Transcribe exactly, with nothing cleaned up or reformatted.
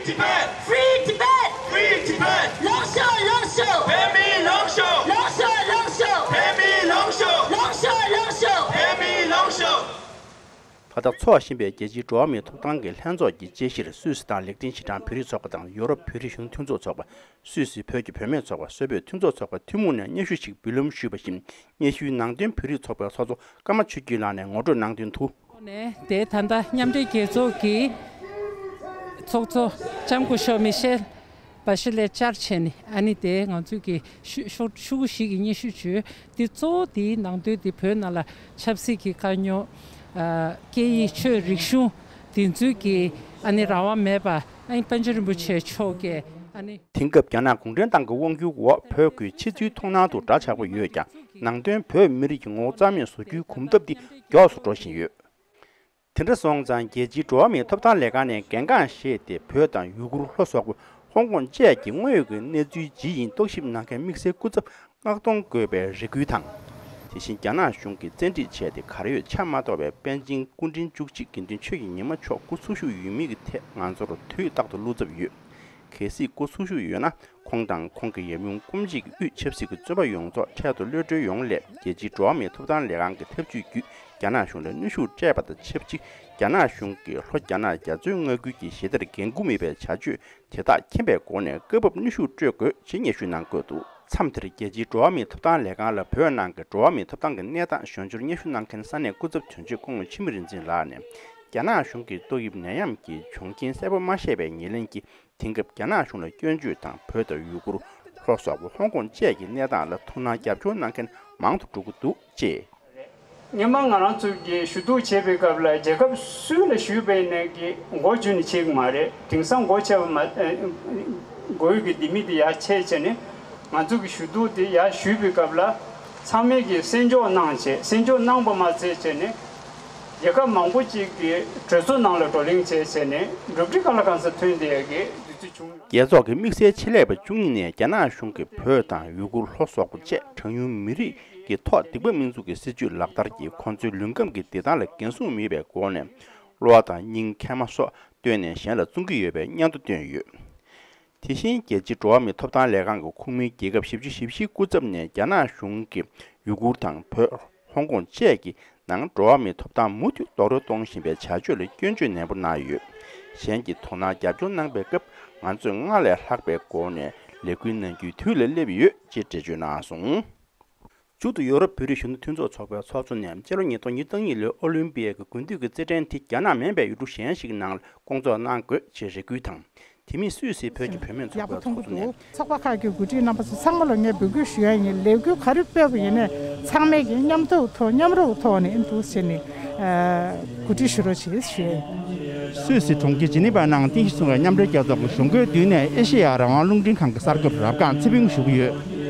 Tibet! Free Tibet! Free Tibet! ལོངས་ཤོག་ལོངས་ཤོག་བོད་མིའི་ལོངས་ཤོག་ལོངས་ཤོག་ལོངས་ཤོག་བོད་མིའི་ལོངས་ཤོག་ལོངས་ཤོག་ལོངས་ཤོག་བོད་མིའི་ལོངས་ཤོག་མཐའ་དག་འཚོགས་བཞིན་པའི་རྒྱལ་སྤྱིའི་འགྲོ་བ་མིའི་ཐོབ་ཐང་གི་ལྷན་ཚོགས་ཀྱི་དཔྱད་གཞིར། སུད་སི་དང་ལེགས་ལྡན་ཞི་གྲངས་བོད་རིགས་ཚོགས་པ་དང་ཡོ་རོབ་བོད་རིགས་གཞོན་ནུ་མཐུན་ཚོགས་ཚོགས་པ། སུད་སི་བོད་ཀྱི་བུད་མེད་ཚོགས་པ། སོག་པོའི་མཐུན་ཚོགས་ཚོགས་པ་ཐུན་མོང་ནས་སྙན་ཞུ་ཞིག་འབུལ་ལམ་ཞུས་པ་བཞིན། སྙན་ཞུའི་ནང་དོན་བོད་རིགས་ཚོགས་པའི་ཚོགས་གཙོ་ཀརྨ་ཆོས་སྐྱིད་ལགས་ནས་ངོ་སྤྲོད་གནང་དོན་དུ། ནས་དེ་ད་ལྟ་མཉམ་འབྲེལ་རྒྱལ་ཚོགས་ཀྱི་ཚོགས་གཙོ་ལྕམ་སྐུ་ཞབས་མི་ཤེལ་བྷ་ཤི་ལེ་བཅར་བྱས་ནས། ཨ་ནི་དེ་ང་ཚོས་ཀྱི་ཤུ་ཤུ་ཤུ་གུ་ཞིག་གི་སྙན་ཞུ་བྱོས། དེ་གཙོ་བོ་དེའི་ནང་དོན་དེ་བོད་ནང་ལ་ཆབ་སྲིད་ཀྱི་དཀའ་རྙོག་ཨ། སྐད་ཡིག་ཆོས་རིག་གཞུང་དེ་ཚོའི་གི་ཨ་ནི་རང་དབང་མེད་པ། ཨ་ནི་པཎ་ཆེན་རིན་པོ་ཆེ་མཆོག་གིས་ཨ་ནི། དེང་སྐབས་རྒྱ་ནག་གུང་ཁྲན་ཏང་གི་དབང་སྒྱུར་འོག་བོད་ཁུལ་ཕྱི་ཚུལ་མཐོང་སྣང་དུ་འདྲ་ཆགས་པོ་ཡོད་ཀྱང་། ནང་དོན་བོད་མི་རིགས་ཀྱི་ངོ་བོ་རྩ་མེད་བཟོ་རྒྱུའི་གོམ་སྟབས་འདི་མགྱོགས་སུ་འགྲོ་བཞིན་ཡོད། དེ་འདྲ་སོང་ཙང་རྒྱལ་སྤྱིའི་འགྲོ་བ་མིའི་ཐོབ་ཐང་ལས་ཁང་ནས་གལ་འགངས་བཞེས་ཏེ། བོད་དང་ཡུ་གུར་ལྷོ་སོག་པོ་ཧོང་ཀོང་བཅས་ཀྱི་དངོས་ཡོད་ཀྱི་གནས་ཚུལ་ཇི་ཡིན་རྟོག་ཞིབ་གནང་མཁན་དམིགས་བསལ་སྐུ་ཚབ་མངགས་གཏོང་དགོས་པའི་རེ་སྐུལ་དང་། དེ་བཞིན་རྒྱ་ནག་གཞུང་གིས་བཙན་ཁྲིད་བྱས་ཏེ་གར་ཡོད་ཆ་མ་གཏོགས་པའི་པཎ་ཆེན་སྐུ་ཕྲེང་བཅུ་གཅིག་དགེ་འདུན་ཆོས་ཀྱི་ཉི་མ་མཆོག་སྐུ་འཚོ་བཞུགས་ཡོད་མེད་ཀྱི་ཐད་ང་ཚོར་དུས་རྟག་ཏུ་བློ་འཚབ་ཡོད། གལ་སྲིད་སྐུ་འཚོ་བཞུགས་ཡོད་ན། ཁོང་དང་ཁོང་གི་ཡབ་ཡུམ་སྐུ་མཆེད་ཀྱི་དབུས་ཆབ་སྲིད་ཀྱི་བཙོན་པ་ཡོངས་རྫོགས་འཕྲལ་དུ་གློད་གྲོལ་ཡོང་སླད། རྒྱལ་སྤྱིའི་འགྲོ་བ་མིའི་ཐོབ་ཐང་ལས་ཁང་གི་ཐབས་ཇུས་བརྒྱུད་རྒྱ་ནག་གཞུང་ལ་གནོན་ཤུགས་སྤྲད་པ་དང་ཆབས་ཅིག་རྒྱ་ནག་གཞུང་གིས་ལྷོ་རྒྱ་ནག་རྒྱ་མཚོའི་མངའ་ཁུལ་གྱི་ཞི་བདེར་འགན་འཁུར་མེད་པའི་བྱ་སྤྱོད་དེ་དག་མཁྱེན་པའི་སྒོ་ནས་སྐབས་བབ་གནོན་ཤུགས་སྤྲོད་དགོས་ཞེས་སྙན་ཞུ་གནང་དགོས་འདུག་མཚམས་དེར་རྒྱལ་སྤྱིའི་འགྲོ་བ་མིའི་ཐོབ་ཐང་ལས་ཁང་ལ་བོད་ནང་གི་འགྲོ་བ་མིའི་ཐོབ་ཐང་གི་གནས་སྟངས་གཞན་འབྱོར་སྙན་ཞུ་གནང་མཁན་ས་གནས་སྐུ་ཚབ་དོན་གཅོད་སྐུ་ངོ་འཆི་མེད་རིག་འཛིན་ལགས་ནས། རྒྱ་ནག་གཞུང་གིས་ཏོག་དབྱིབས་ནད་ཡམས་ཀྱི་བྱུང་རྐྱེན་གསལ་པོ་མ་ཤེས་པའི་ཉེར་ལེན་གྱིས། དེང་སྐབས་རྒྱ་ནག་གཞུང་ལ་སྐྱོན་བརྗོད་དང་། བོད་དང་ཡུ་གུར། ལྷོ་སོག་པོ། ཧོང་ཀོང་བཅས་ཀྱི་གནས་སྟངས་ལ་ཐུགས་སྣང་རྒྱབ་སྐྱོར་གནང་མཁན་མང་དུ་འགྲོ་གི་འདུག་ཅེས། སྔོན་མ་ང་རང་ཚོ་གིས་ཞུ་གཏུག་བྱེད་པའི་སྐབས་ལ་རྒྱལ་ཁབ་སུ་ལ་ཞུས་པ་ཡིན་ནའི་གི་མགོ་འཇུས་ནས་བྱེད་ཀྱི་མ་རེད། དེང་སང་སྒོ་ཕྱེ་བ་མ་ཨེ། སྒོ་ཡི་གི་ལྡེ་མིག་དེ་ཡར་ཕྱེ་བྱས་ནས་ང་ཚོ་གི་ཞུ་གཏུག་དེ་ཡར་ཞུས་པའི་སྐབས་ལ་ཚང་མས་གི་གསན་འཇོག་གནང་བྱས། གསན་འཇོག་གནང་པ་མ་ཚད་བྱས་ནས་རྒྱལ་ཁབ་མང་པོ་ཅིག་གི་གྲོས་ཚོགས་ནང་ལ་བགྲོ་གླེང་བྱས་བྱས་ནས་གྲུབ་འབྲས་གང་ལ་གང་འཚམ་ཐོན་བསྡད་ཡ་གི་དུས་ཚོད་བྱུང་། རྒྱལ་ཚོགས་ཀྱི་དམིགས་བསལ་ཆེད་ལས་པ་བཅུ་གཉིས་ནས་རྒྱ་ནག་གཞུང་གིས་བོད་དང་ཡུ་གུར། ལྷོ་སོག་པོ་བཅས་གྲངས་ཉུང་མི་རིགས་ཀྱི་ཐོག་སྡིག་པ་མི་འཛུགས་ཀྱི་སྲིད་བྱུས་ལག་བསྟར་གྱིས་ཁོང་ཚོའི་ལུས་ཁམས་ཀྱི་བདེ་ཐང་ལ་འགན་སྲུང་མེད་པའི་སྒོ་ནས་གློ་བ་དང་སྙིང་མཁལ་མ་སོགས་བཏོན་ནས་གཞན་ལ་བཙོང་གི་ཡོད་པའི་སྙན་ཐོ་བཏོན་ཡོད། དེ་བཞིན་རྒྱལ་སྤྱིའི་འགྲོ་བ་མིའི་ཐོབ་ཐང་ལས་ཁང་གི་ཁོངས་མིའི་རྒྱལ་ཁབ་བཞི་བཅུ་ཞེ་བཞིའི་སྐུ་ཚབ་ནས་རྒྱ་ནག་གཞུང་གིས་ཡུ་གུར་དང་བོད། ཧོང་ཀོང་བཅས་ཀྱི་ནང་འགྲོ་བ་མིའི་ཐོབ་ཐང་མུ་མཐུད་རྡོག་རོལ་གཏོང་བཞིན་པའི་བྱ་སྤྱོད་ལ་སྐྱོན་བརྗོད་ནན་པོ་གནང་ཡོད། གཞན་གྱིས་དོ་སྣང་རྒྱབ་སྐྱོར་གནང་པའི་སྐབས་ང་ཚོས་སྔར་ལས་ལྷག་པའི་སྒོ་ནས་ལས་འགུལ་གནང་རྒྱུའི་དུས་ལ་སླེབས་ཡོད་ཅེས་འགྲེལ་བརྗོད་གནང་སོང་། མཇུག་ཏུ་ཡོ་རོབ་བོད་རིགས་གཞོན་ནུ་མཐུན་ཚོགས་ཚོགས་པའི་ཚོགས་གཙོ་ནས་སྤྱི་ལོ་ཉིས་སྟོང་ཉི་ཤུ་རྩ་གཉིས་ལོའི་ཨོ་ལིམ་པི་ཡའི་དགུན་དུས་ཀྱི་རྩེད་འགྲན་དེ་རྒྱ་ནག་མིན་པའི་ཡུལ་གྲུ་གཞན་ཞིག་ནང་ལ་སྐོང་ཚོགས་གནང་དགོས་ཅེས་རེ་སྐུལ་དང་། དེ་མིན་སུད་སིའི་བོད་ཀྱི་བུད་མེད་ཚོགས་པའི་ཚོགས་གཙོ་ནས། ཚོགས་པ་ཁག་གི་འགོ་ཁྲིད་རྣམ་པ་ཚོ་ཚང་མ་ལ་ངས་འབོད་སྐུལ་ཞུ་ཡ་ཡིན། ལས་འགུལ་ག་རེ་སྤེལ་བ་ཡིན་ནའི་ཚང་མས་ཀྱི་མཉམ་འདོགས་ཐོག་མཉམ་རོགས་ཐོག་ནས་འདུག་ཟེར་ནས་འགོ་ཁྲིད་ཞུ་རོགས་བྱེད་ཞུ་ཡ་ཡིན། སུད་སི་གྲོང་ཁྱེར་ཇི་ནི་ཝའི་ནང་རྟེན་གཞི་བཟུང་བའི་མཉམ་འབྲེལ་རྒྱལ་ཚོགས་ཀྱི་གཞུང་སྒོའི་མདུན་ནས་ཨེ་ཤེ་ཡ་རང་དབང་རླུང་འཕྲིན་ཁང་གི་གསར་འགོད་པ་རབ་སྒང་ཚེ་ཕུན་ཞུ་གི་ཡོད།